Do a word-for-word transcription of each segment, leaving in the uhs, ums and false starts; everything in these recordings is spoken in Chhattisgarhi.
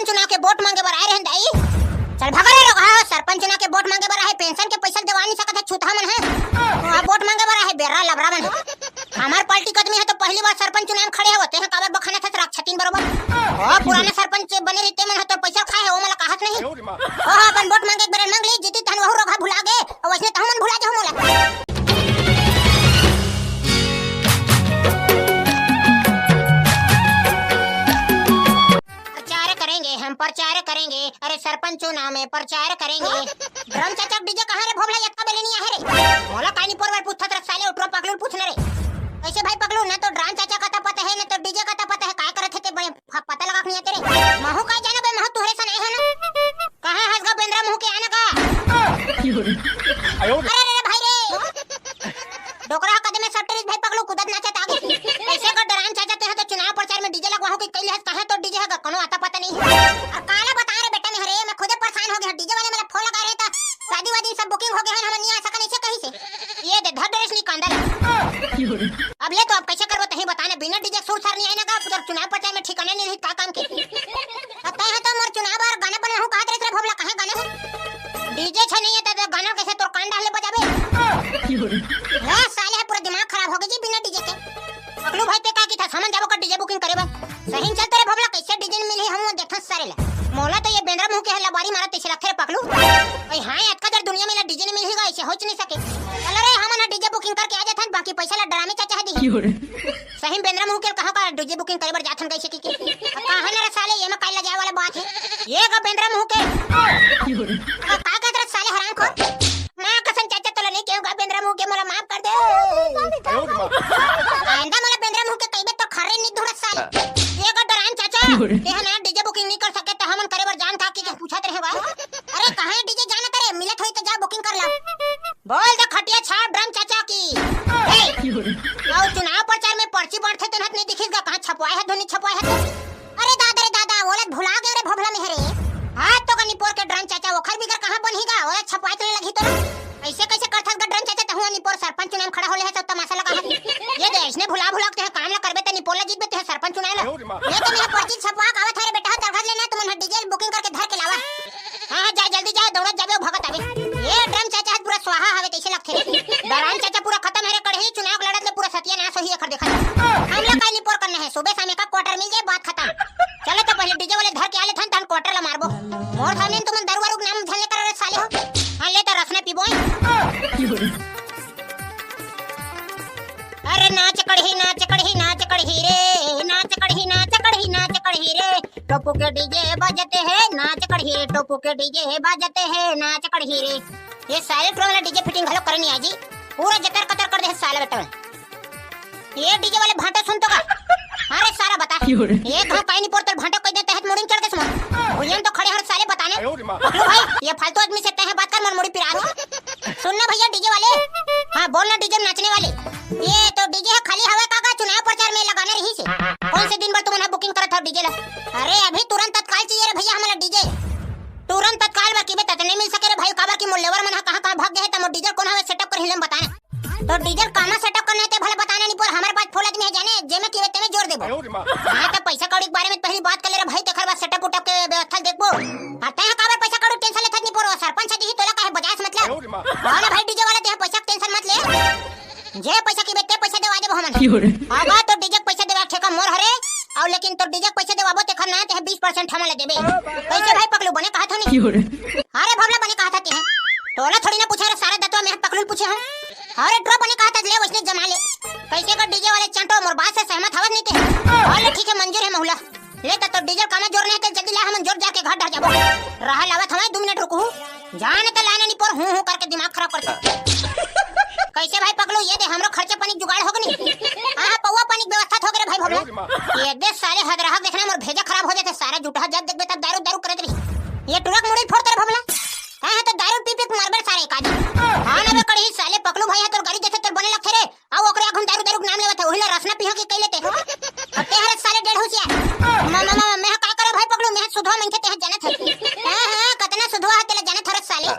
चुनाव के वोट मांगे बर आए रहे दाई। चल भगा रे लोग, हाँ, सरपंच चुनाव के वोट मांगे बर आहे, पेंशन के पैसा देवा नहीं सकत है छुतहा मन है। हाँ, वोट मांगे बर आहे, बेर्रा लबरा मन है। हमार पार्टी के आदमी है तो पहली बार सरपंच चुनाव में खड़े हो, तेहा काबर बखाना था राक्षसीन बरोबर। ओ, पुराना सरपंच बने रहिते मन है तो पैसा खाए है, वो मला कहत नहीं। ओ, हाँ, अपन वोट मांगे एक बेर मांग ली, जीती तहन वहू रोगहा भुला गे, और वैसने तहू मन भुला जाहू मोला। प्रचार करेंगे हम, प्रचार करेंगे, अरे सरपंच चुनाव में प्रचार करेंगे। ड्रम चाचा डीजे कहाँ रे भोभला, यक्का बेले नहीं आहे रे। मोला काई नहीं पोर बर पूछत रख साले, उठरो पकलू पूछना रे। कैसे भाई पकलू, ना तो ड्रम चाचा का तो पता है, ना तो डीजे का तो पता है, काय करत है ते बड़े फ-, पता लगा के नहीं आते रे। महू काय जाना बे, महू तुहरे सन आए है ना। कहाँ हंस गा बेंद्रा मुंह के आना का? अरे रे रे भाई रे। डोकरा ह कदे में सट्टे रिस भाई पकलू कूदत नाचत आगे। कैसे कर डरान चाचा, तेहा तो चुनाव प्रचार में डीजे लगवाहूं कि कैले हस, कहां तो डीजे ह गा, कोनो आता पता नहीं है। और काला बता रे बेटा मेहरे, मैं खुदे परेशान हो गया, डीजे वाले मेरा फोन लगा रहे था, शादी वादी सब बुकिंग हो गए हैं, हम नहीं आ सका, नहीं से कहीं से। ये दे धर डरेस नहीं कांदा ला। अब ले तो अब कैसे करबो तही बताने, बिना डीजे सुर सर नहीं आए ना का, उधर चुनाव प्रचार में ठिकाना नहीं रही का काम के। अब तय है तो मोर चुनाव और गाना बनाहूं, कहा रे भोभला, कहां गाना है? डीजे छ नहीं है तो गाना कैसे तोर कान डाले बजाबे? हाँ, साले है पूरा दिमाग खराब हो गया जी बिना डीजे के। पकलू भाई ते का की था, समझ जाबो का डीजे बुकिंग करे बा। सही चलते रे भोभला, कैसे डीजे नहीं मिली, हम देखा सारे ला। मोला तो ये बेंद्रा मुंह के है लबारी मारा तैसे लगथे रे पकलू। भाई हाँ, अतका जर दुनिया में ला डीजे नहीं मिली गा, ऐसे हो नहीं सके। चलो रे, हम ना डीजे बुकिंग करके आ जाथन, बाकी पैसा ला डरामे चाचा दी। सही बेंद्रा मुंह के कहां का डीजे बुकिंग करे बर जाथन कैसे की के? अब कहां ना रे साले, ये में काई लजाए वाला बात है? ये का बेंद्रा मुंह के? अब का कहत रे साले हराम को? मैं कसम चाचा तोला नहीं कहूंगा बेंद्रा मुंह के, मोला माफ कर दे। आइंदा मोला बेंद्रा मुंह के कहिबे तो खरे नहीं धुरत साले। ये का डरान चाचा, ये ना डीजे बुकिंग नहीं कर सके तो हमन करे बर जान था कि पूछत रहे बा। अरे कहां डीजे जाना करे, मिलत होई तो जा बुकिंग कर ला। बोल दे खटिया छाप ड्रम चाचा की। ए, अउ चुनाव प्रचार में पर्ची बांटथे तेन हत नहीं दिखिस गा, कहां छपवाए है धुनी छपवाए है तो? अरे दादा रे दादा, ओला भुला गए रे भोभला मेहरे। हाथ तो कनी पोर के ड्रम चाचा, ओखर बिगर कहां बनही गा, ओला छपवाए तो नहीं लगही तो। ऐसे कैसे करथस गा ड्रम चाचा, तहु निपोर सरपंच चुनाव में खड़ा होले है, सब तमाशा लगा है। ये दे, इसने भुला भुला के काम ला करबे ते निपोर ला जीतबे ते सरपंच चुनाव ला। ये तो मेरा पर्ची छपवा के आवत है रे बेटा, तलखा लेना, तुमन डीजे बुकिंग करके धर के लावा। हाँ, हाँ, जाए, जल्दी जाए, दौड़त जाबे, भगत आबे। ये ड्रम चाचा आज पूरा स्वाहा हवे, तैसे लगथे रे। डरान चाचा पूरा खत्म है रे, कड़ही चुनाव लड़त ले पूरा सत्यानाश होही, एखर देखा जा। हम लोग का निपोर करना है, सुबह शाम एक क्वार्टर मिल जाए, बात खत्म। चलो तो पहले डीजे वाले धर के आ लेथन, तहन क्वार्टर ला मारबो। मोर सामने तुमन दारू वारू के नाम झन ले कर रे साले हो। हाँ, ले तो रसना पीबो। अरे नाच कड़ही, नाच कड़ही, नाच कड़ही रे, नाच कड़ही, नाच कड़ही, नाच कड़ही रे। टोपू के डीजे बजते हैं, नाच कड़ही रे, टोपू के डीजे बजते हैं, नाच कड़ही रे। ये साले टोला वाला डीजे फिटिंग घलो करे नहीं आजी, पूरा जतर कतर कर दे साले बेटा। ये डीजे वाले भांटे सुन तो का? अरे सारा बता। ये कहाँ काई नहीं पोर तोर भांटे कह देते हैं, मुड़ी में चढ़ के सुन। भैया तो खड़े हर साले बताने। लो भाई, ये फालतू आदमी से तहे बात कर, मोर मुड़ी पिरा दे। सुन ना भैया डीजे वाले। हाँ, बोल ना डीजे में नाचने वाले। ये तो डीजे है खाली हवा का, का चुनाव प्रचार में लगाना रही से। कौन से दिन भर तुमन बुकिंग करत हो डीजे ला? अरे अभी तुरंत तत्काल चाहिए रे भैया हमारा डीजे। तुरंत तत्काल बाकी बे तत नहीं मिल सके रे भाई, काबर की मोर लेबर मन हा कहाँ कहाँ भाग गए हैं, त मोर डीजे कोन हवे सेटअप कर हिलम बताना। तो डीजे कामा सेटअप करना है ते भले बताना नहीं, पर हमारे पास फुल आदमी है जाने, जे में की बे ते में जोर देबो। हाँ, तो पैसा कौड़ी के बारे में पहली बात कर ले रे भाई, तेखर बाद सेटअप उटअप के व्यवस्था देखबो। हाँ, तै काबर पैसा कौड़ी टेंशन लेथस नहीं, पर सरपंच जी तोला काहे बजास मतलब। हाँ ना भाई, डीजे वाला ते पैसा के टेंशन मत ले। जे पैसा की बेते पैसा देवा देबो हमन। की हो रे? आगा तो डीजे के पैसा देवा ठेका मोर हरे, अउ लेकिन तो डीजे के पैसा देवाबो तेखर ना ते बीस परसेंट हमन ले देबे। कैसे भाई पकलू बने कहा था नहीं? की हो रे? अरे भोभला बने कहा था ते हैं। तोला थोड़ी ना पूछे रे सारे दतवा में पकलू पूछे हम। अरे ड्रो बने कहा था ले वैसने जमा ले। कैसे कर डीजे वाले चंटो मोर बात से सहमत हवस नहीं ते। अरे ठीक है मंजूर है महुला। ले त तो डीजल कामा जोर नहीं, ते जल्दी ला, हमन जोर जाके घर डर जाबो। रहा लावत हवय, दू मिनट रुकहू। जान त लाने नहीं पर हूं हूं करके दिमाग खराब करथे। कैसे भाई पकलू, ये दे हमरो खर्चा पानी जुगाड़ हो गनी। हां, पौवा पानी के व्यवस्था हो गे रे भाई भोभला। ये दे साले हद रहा देखना, मोर भेजा खराब हो जाथे, सारा जुटहा जब देखबे तब दारू दारू करत रही। ये टुरक मुड़ी फोड़ तेरे भोभला। हां, हां, तो दारू पी पी के मरबे सारे काजी। हां ना बे कड़ही साले पकलू भाई, हां तोर गाड़ी जैसे तोर बने लगथे रे। अउ ओकरे आगू म दारू, दारू के नाम लेवत हे, ओही ला रसना पीहा के कहि लेते। अब ते हरे साले डेढ़ होशियार। म-, म-, म-, मैं का करे भाई पकलू, मैं सुधवा मनखे ते ह जानत हे। हां, हां, कतना सुधवा हे तेला जानत हरे साले।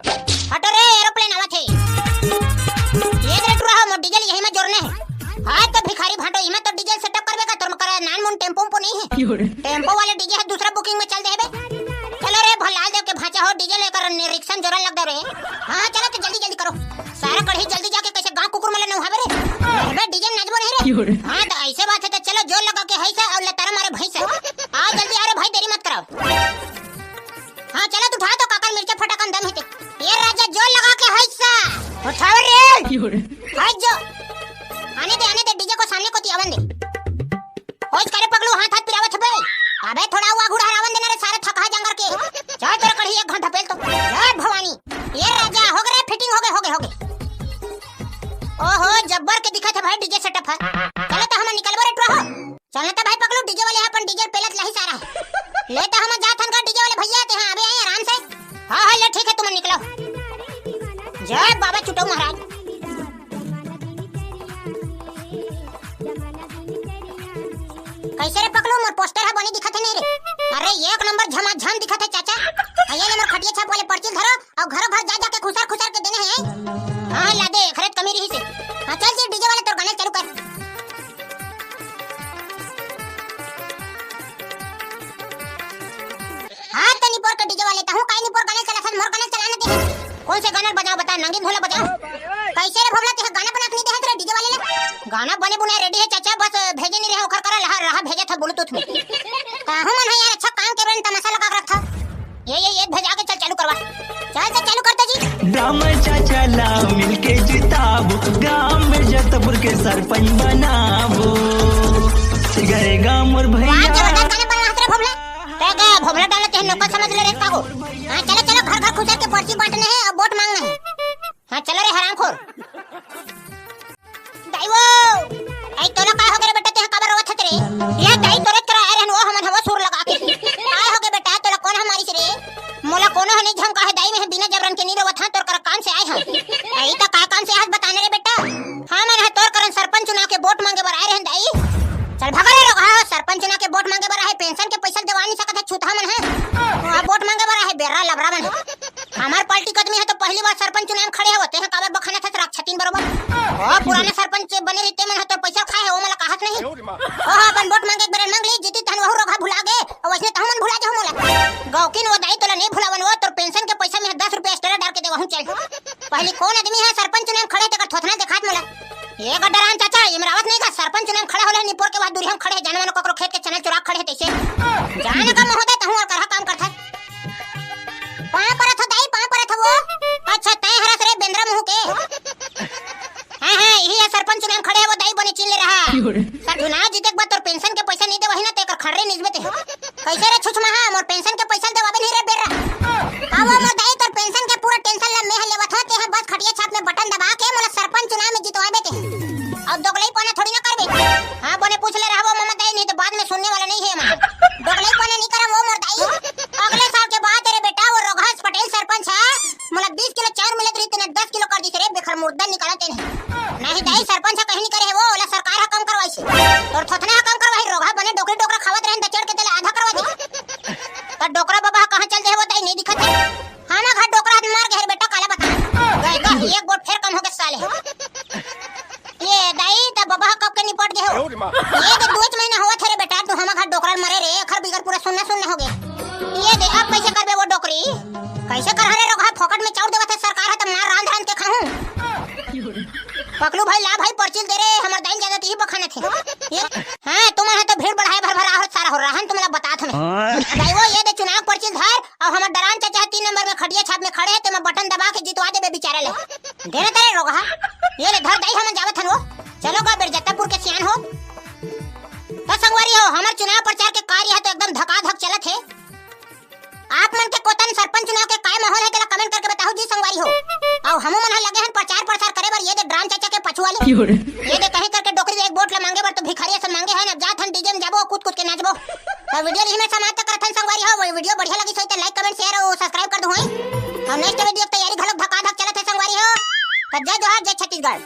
हटो रे, एरोप्लेन आवत हे। ये रे टुरा हो, मोर डीजल यही में जोरने हे। हां तो भिखारी भांटो, इमा तो डीजल सेटअप करबे का, तोर म करा नान मुन टेम्पो उम्पो नहीं हे। टेम्पो वाले डीजे हे, दूसरा बुकिंग में चल दे बे। जोरन लग दे रे। हाँ, हाँ, चलो तो जल्दी जल्दी करो। सारा कढ़ी जल्दी जाके कैसे गाँव कुकुर मन ल नहवाबे रे। नहबे डीजे नचबो नहीं रे। हाँ, तो ऐसे बात है तो चलो जोर लगा के है से और लतारा मारे भैंस है। आओ जल्दी, अरे भाई देरी मत कराओ। हाँ, चलो तू उठा तो काकर मिर्चा फटाकन दम हेते। ये राजा जोर लगा के है सा। उठाओ रे। हाय जो। आने दे, आने दे, डीजे को सामने को तियावन दे। होइस करे पगलू, हाथ हाथ पिरावत हबे। अबे थोड़ा हुआ घुड़ा हरावन देना रे सारे थकहा जंगर के। चाहे तोरा कढ़ी एक घंटा पेल तो। जय भवानी। ये राजा, हो गए रे, फिटिंग हो गए, हो गए, हो गए। ओहो, जब्बर के दिखत है भाई डीजे सेटअप है। चलो तो हम निकलबो रे टुरा हो। चलना तो भाई पगलू, डीजे वाले अपन डीजे पेलत लाही सारा। ले तो हम जात हन का डीजे वाले भैया, ते हाँ अबे आए आराम से। हाँ, हाँ, ले ठीक है, तुम निकलो। जय बाबा चुटऊ महाराज। कैसे रे पकलू, मोर पोस्टर ह बने दिखत है नहीं रे? अरे एक नंबर झमाझम दिखत है चाचा। आ ये ले मोर खटिया छाप वाले पर्ची धरो, और घरों घर जा जाके खुसर खुसर के देने हैं। हाँ हाँ, ला दे, खरीद कमी रही से। हाँ चल जी, डीजे वाले तोर गाना चालू कर। हाँ तो निपोर के डीजे वाले, तहूँ काई निपोर गाना चला सन, मोर गाना चला न दे। कौन से गाना बजाओ बता, नंगी भोला बजाओ। कैसे रे भोला, तेहा गाना बना के नहीं दे रे डीजे वाले ला? गाना बने बुनाए रेडी है चाचा, बस भेजे नहीं रहे ओखर करा, रहा, रहा भेजे था ब्लूटूथ में। काहू मन है यार, अच्छा काम के बेन तमाशा लगा के रखा। ये, ये, ये भेजा के चल चालू करवा। चल तो चालू करता जी। राम चाचा ला मिलके जिताबो, गांव में जतपुर के सरपंच बनाबो। गए गांव मोर वाह, भैया। जबरदस्त गाना बनवा हत रे भोभला। ते का भोभला डालत है, नौकर समझ ले रे कागो। हाँ, चलो, चलो, घर घर खुसर के पर्ची बांटने हैं और वोट मांगना है। हाँ, चलो रे हरामखोर। दाई वो, आई तोला काय हो गे रे बेटा, तेहा काबर रोवत हत रे? ये दाई तोरे तोरा आए रहन वो हमन हवो सुर लगा के। काय हो गे बेटा, तोला कौन ह मारिस रे? मोला कोनो ह नहीं झमका है दाई, मैं बिना जबरन के नहीं रोवत हाँ, तोर कर काम से आए हम। आई त काय काम से आज बताने रे बेटा? हाँ मन है तोर करन सरपंच चुनाव के वोट मांगे बर आए रहन दाई। चल भगा रे लोग, हाँ सरपंच चुनाव के वोट मांगे बर आए, पेंशन के पैसा देवा नहीं सकत है छूतहा मन है। वहाँ वोट मांगे बर आए बेर्रा लबरा मन है। हमार पार्टी के आदमी है तो पहली बार सरपंच चुनाव में खड़े हो, तेहा काबर बखाना था राक्षसीन बरोबर। ओ पुराना सरपंच बने रहिते मन ह तो पैसा खाए है, वो मला कहत नहीं। ओ हाँ, अपन वोट मांगे एक बेर मांग ली, जीती तहन वहू रोगहा भुला गे, और वैसने तहू मन भुला जाहू मोला। गौकिन वो दाई तोला नहीं भुलावन, वो तोर पेंशन के पैसा में दस रुपया एक्स्ट्रा डाल के देवाहूँ चल। पहली कौन आदमी है सरपंच चुनाव में खड़े तेकर थोथना देखात मोला। ये का डरान चाचा, इमरावत नहीं का सरपंच चुनाव में खड़े होले निपोर के बाद दूरी हम खड़े हैं, जाने मानो ककरो खेत के चना चुरा खड़े हैं तैसे। जाने का महोदय तहू और करहा काम करता। पाँव परत हो दाई, पाँव परत हो वो। अच्छा, तैं हरस रे बेंदरा मुँह के। हाँ, हाँ, यही है सरपंच चुनाव में खड़े है वो दाई, बने चिन ले रहा। क्यों रे? सर चुनाव जीते के बाद तोर पेंशन के पैसा नहीं देवाही ना, तेकर खड़रे निजबे ते। कैसे रे छुछमाहा, मोर पेंशन के पैसा देवाबे नहीं रे बेर्रा। का वो मोर दाई तोर पेंशन के पूरा टेंशन ला मैं ह लेवत हूँ, ते ह बस खटिया छाप में बटन दबा के मोला सरपंच चुनाव में जितवाबे ते। और दोगलई पना थोड़ी ना करबे। हाँ, बने पूछ ले रहा वो ममा दाई, नहीं तो बाद में सुनने वाला नहीं है मैं। दोगलई पना नहीं करम वो मोर दाई। अगले साल के बाद रे बेटा वो रोगहा पटेल सरपंच है। मोला बीस किलो चाउर मिलत रही, तेने दस किलो कर दिस रे, बेखर मुर्दा निकाला तेने। नहीं दाई, सरपंच ह कहीं नहीं करे है वो, ओला सरकार ह कम करवाइस। तोर थोथना ह कम करवाही, रोगहा बने डोकरी डोकरा खावत रहन, त चढ़ के तेला आधा करवा दे। त डोकरा बाबा ह कहाँ चल दे है वो दाई, नहीं दिखत है। हाँ ना, घर डोकरा आदमी मार गए रे बेटा, काला बता। गए का, एक वोट फेर कम हो गए साले। ये दाई, त बाबा ह कब के निपट गए हो? ये तो दो महीना हुआ थे रे बेटा, तू हमार घर डोकरा मरे रे, एखर बिगर पूरा सुन्ना सुन्ना हो गए। ये दे, अब कैसे करबे वो डोकरी? कैसे कर रे रोगहा, फोकट में चाउर देवत है सरकार है, त मार रांध रांध के खाहूं। पकलू भाई, ला भाई, पर्ची दे रे, हमर दाई ज्यादा तीही बखानत है। ये, हाँ, तुमन है तो भीड़ बढ़ाए भर भर आहो, सारा हो रहन तुमला बतात हमें। भाई वो, ये दे चुनाव पर्ची धर, और हमर डरान चाचा है तीन नंबर में खटिया छाप में खड़े है, तो मैं बटन दबा के जितवा देबे बेचारा ले। दे रे तेरे रोगहा, ये ले धर दाई, हमन जावत हन वो। चलो गा बेरजत्तापुर के सियान हो। तो संगवारी हो, हमर चुनाव प्रचार के कार्य है तो एकदम धकाधक चलत है। आप मन के कोतन सरपंच चुनाव के काय माहौल है, तेला comment करके बताहू जी संगवारी हो। अउ हमू मन ह लगे हन प्रचार प्रसार करे बर ये दे डरान चाचा के पछुआ ले। क्यों रे? ये दे कहीं करके डोकरी एक वोट ला मांगे बर तो भिखारी असन मांगे हन, अब जात हन डीजे में जाबो, कूद कूद के नाचबो। तो video यही में समाप्त करत हन संगवारी हो, वो video बढ़िया लगी सही तो like, comment, share अउ subscribe कर दो होई। अउ next video के तैयारी घलोक धकाधक चलत है संगवारी हो। तो जय जोहार, जय छत्तीसगढ़।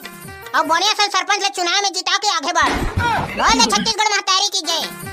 अउ बने असन सरपंच ले चुनाव में जिता के आगे बढ़। बोल दे छत्तीसगढ़ महतारी की जय।